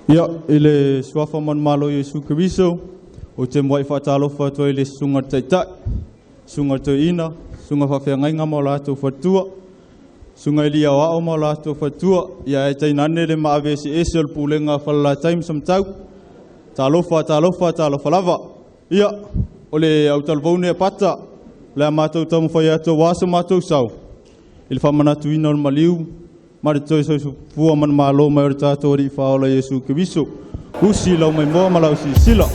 Ia, i le suafa manumalo o Iesu Keriso, ou te muai faatalofa atu ai i le susuga i le Taitai, susuga i le Toeaina, susuga faafeagaiga ma o latou faletua, susuga i alii aoao ma o latou faletua, ia ae tainane le maave eseese o le Pulega a Falelatai ma Samatau. Talofa, talofa, talofa lava. Ia, o le autalavou lenei a Pata, o le a matou taumafai atu aua so matou sao i le faamanatuina o le maliu ma le toe soifua manumalo mai o le tatou Alii Faaola Iesu Keriso. Usi lau maimoa ma lau silasila.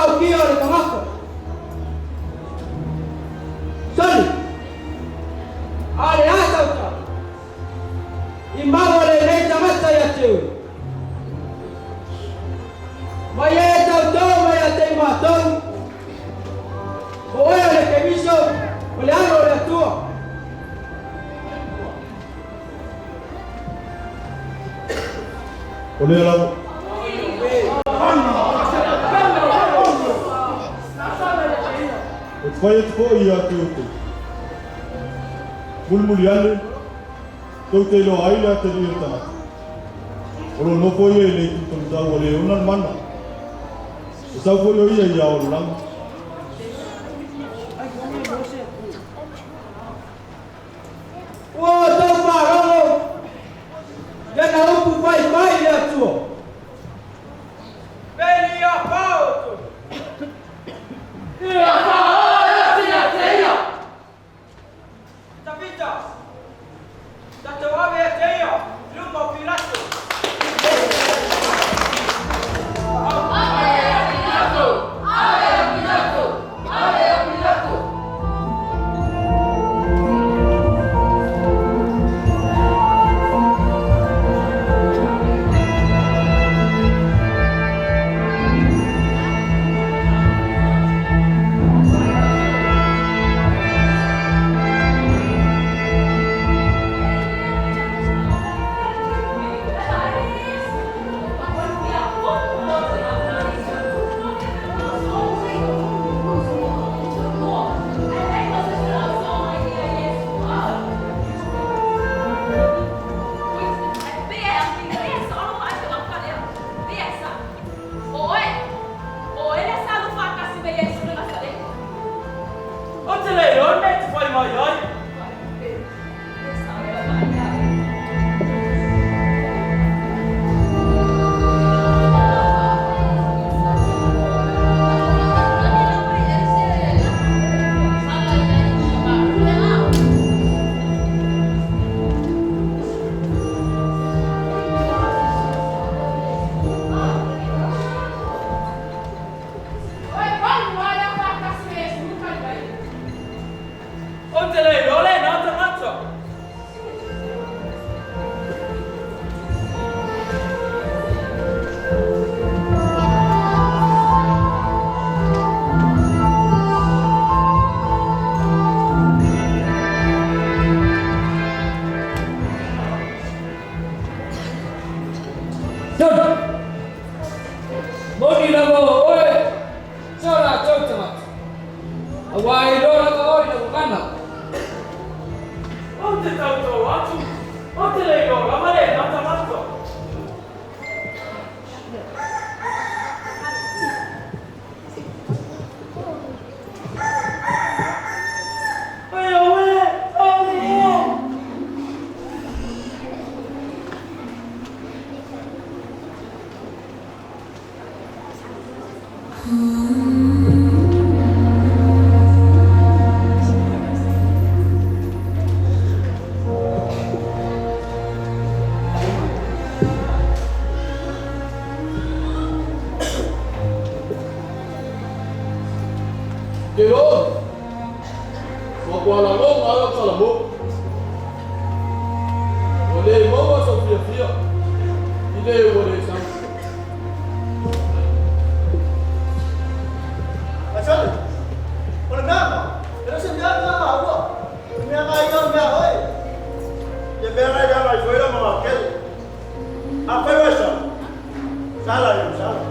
Faukia o le tagata. Soli. A o le a sau tala? I mau o lenei tagata ia te oe. Mai e tautō mai ia te i matou, o oe o le Keriso, o le Alo o le Atua. O lea lava. Ou te fai atu foi ia te outou, mulimuli ane, tou te iloa ai le atalii o le tagata, o lo o nofo ia i le itu taumatau o le e ona le mana, e sau foi o ia i ao o le lagi. Ua outou faalogo i ana upu faifai i le Atua. Peni ia pao outou. Ia pao ia te ia. Tavita, tatou ave ia te ia, i luma o Pilato. Ou te le iloa le mea e te fai mai ai. Ou te le iloa lena tagata. Soli. Moni lava o oe, so latou tagata, auā e iloa lava oe i le gagana. Ou te tautō atu, ou te le iloa lava lena tagata. Ai auē, alii e! Ke lo. Ua lagoga ai au salamo. Ua lē maua sau fiafia i lē ua lē sau. Asali, o le mea ma, e le se mea na maua. O mea ngai ia o mea hoi. Ia mea ngai ia ngai foi la ma kele. A fai wa sa. Sala yo sala.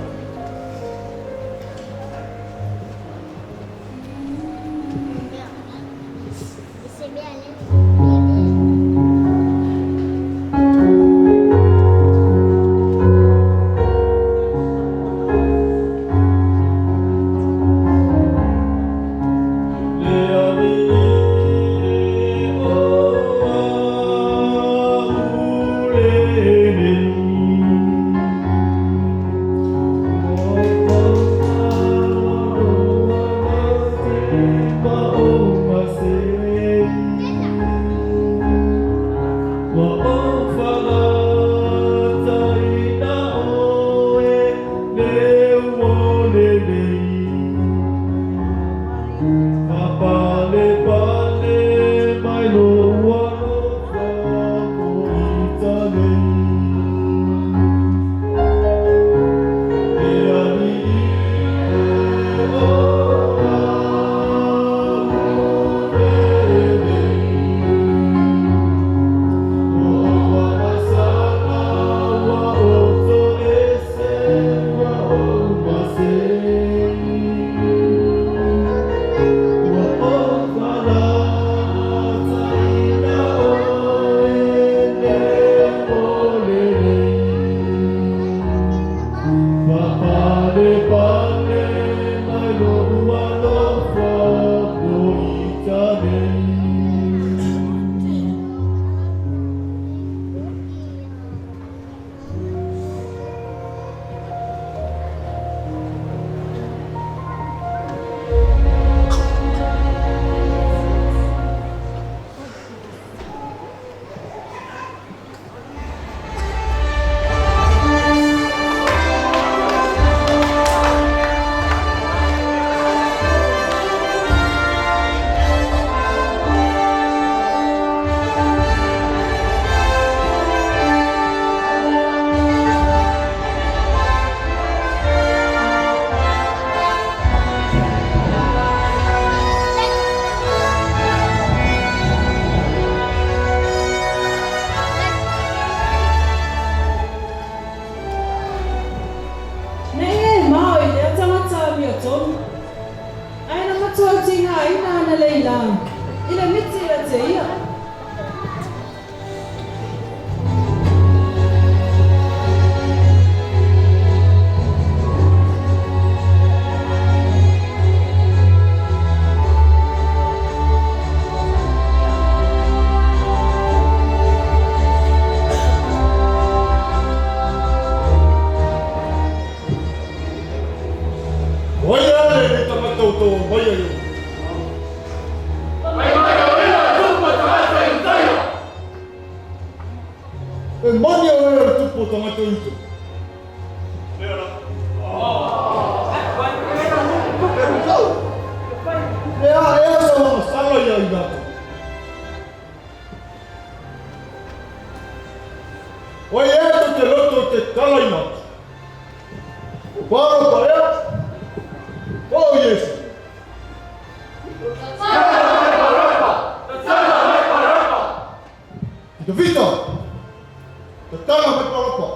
te ia. O ai a lenei tagata ua outou aumaia i ou? E moni a oe o le tupu o tagata Iuta? Le a ea sau agasala ia i latou? O ai ea tou te loto i te talaina atu? O Parapa ea? Po o Iesu? I Tavita! Tatala mai Parapa!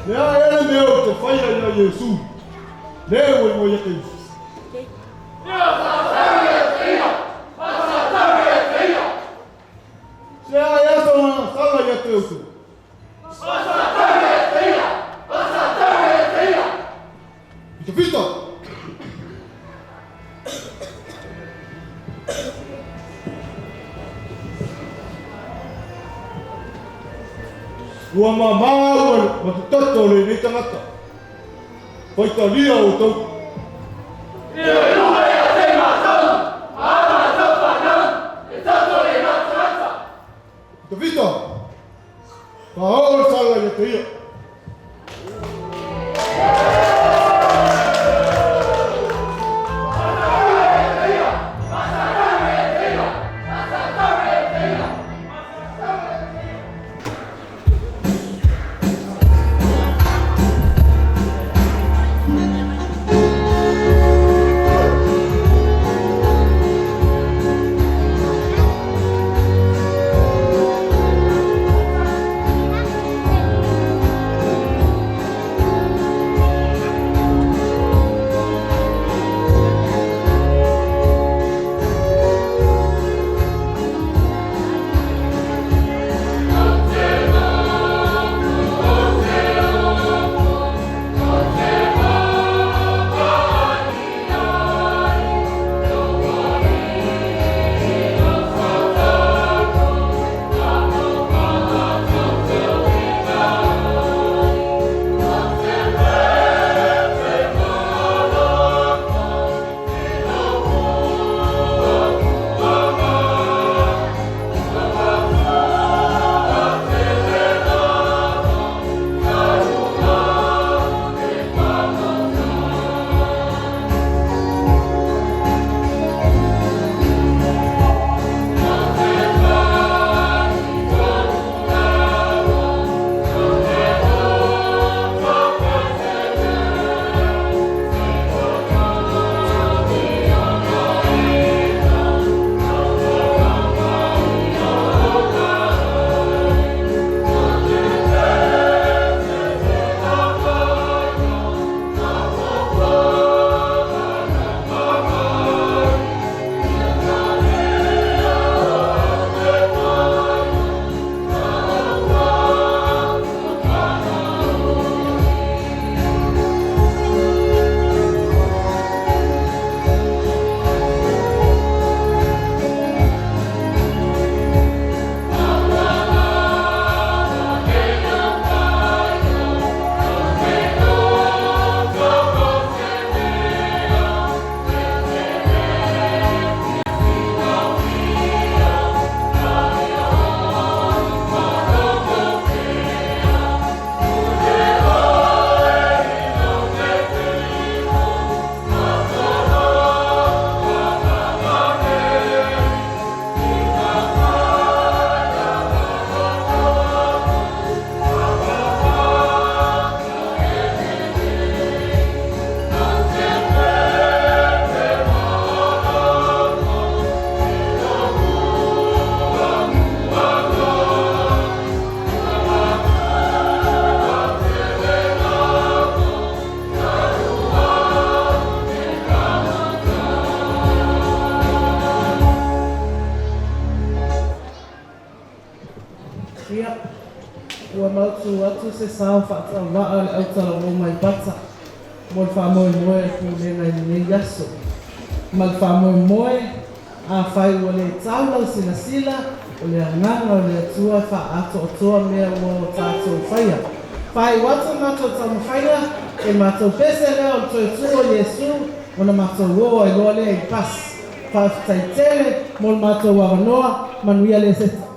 Le a ea le mea ou te faia iā Iesu, le ua igoa ia Keriso? Se a ea sau agasala ia te outou? I Tavita! Ua mamā ua ma te toto o lenei tagata. Faitalia outou. Tavita! Faaoo le sala ia te ia. tu atu se sao faatauvaa o le autalago mai Pata mo le faamoemoe a le pulega i lenei aso. Ma le faamoemoe, afai ua le tau lau silasila, o le agaga o le Atua e faaatoatoa mea ua o tatou faia. Faaiu atu le matou taumafaiga, o le matou pese lea o le toe tu o Iesu ona matou o ai loa lea i le pasi. Faafetai tele mo le matou avanoa, manuia le Eseta.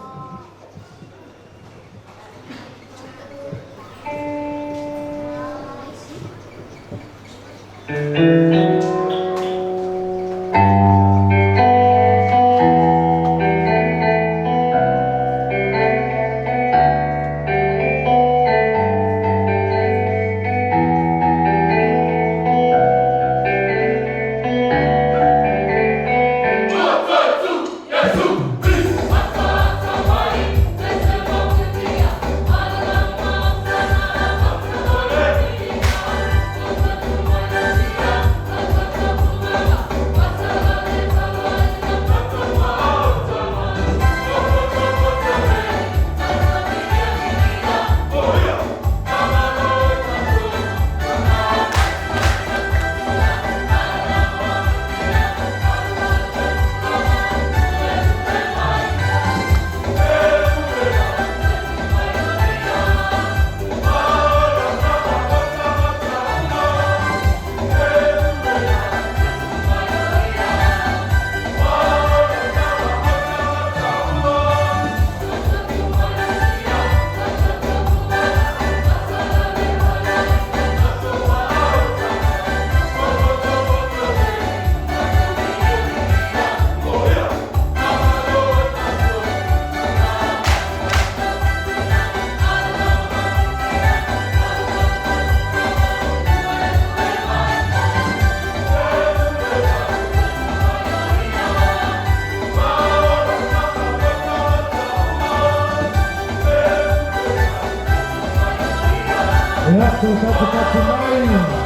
Ia, toe tafetafe mai.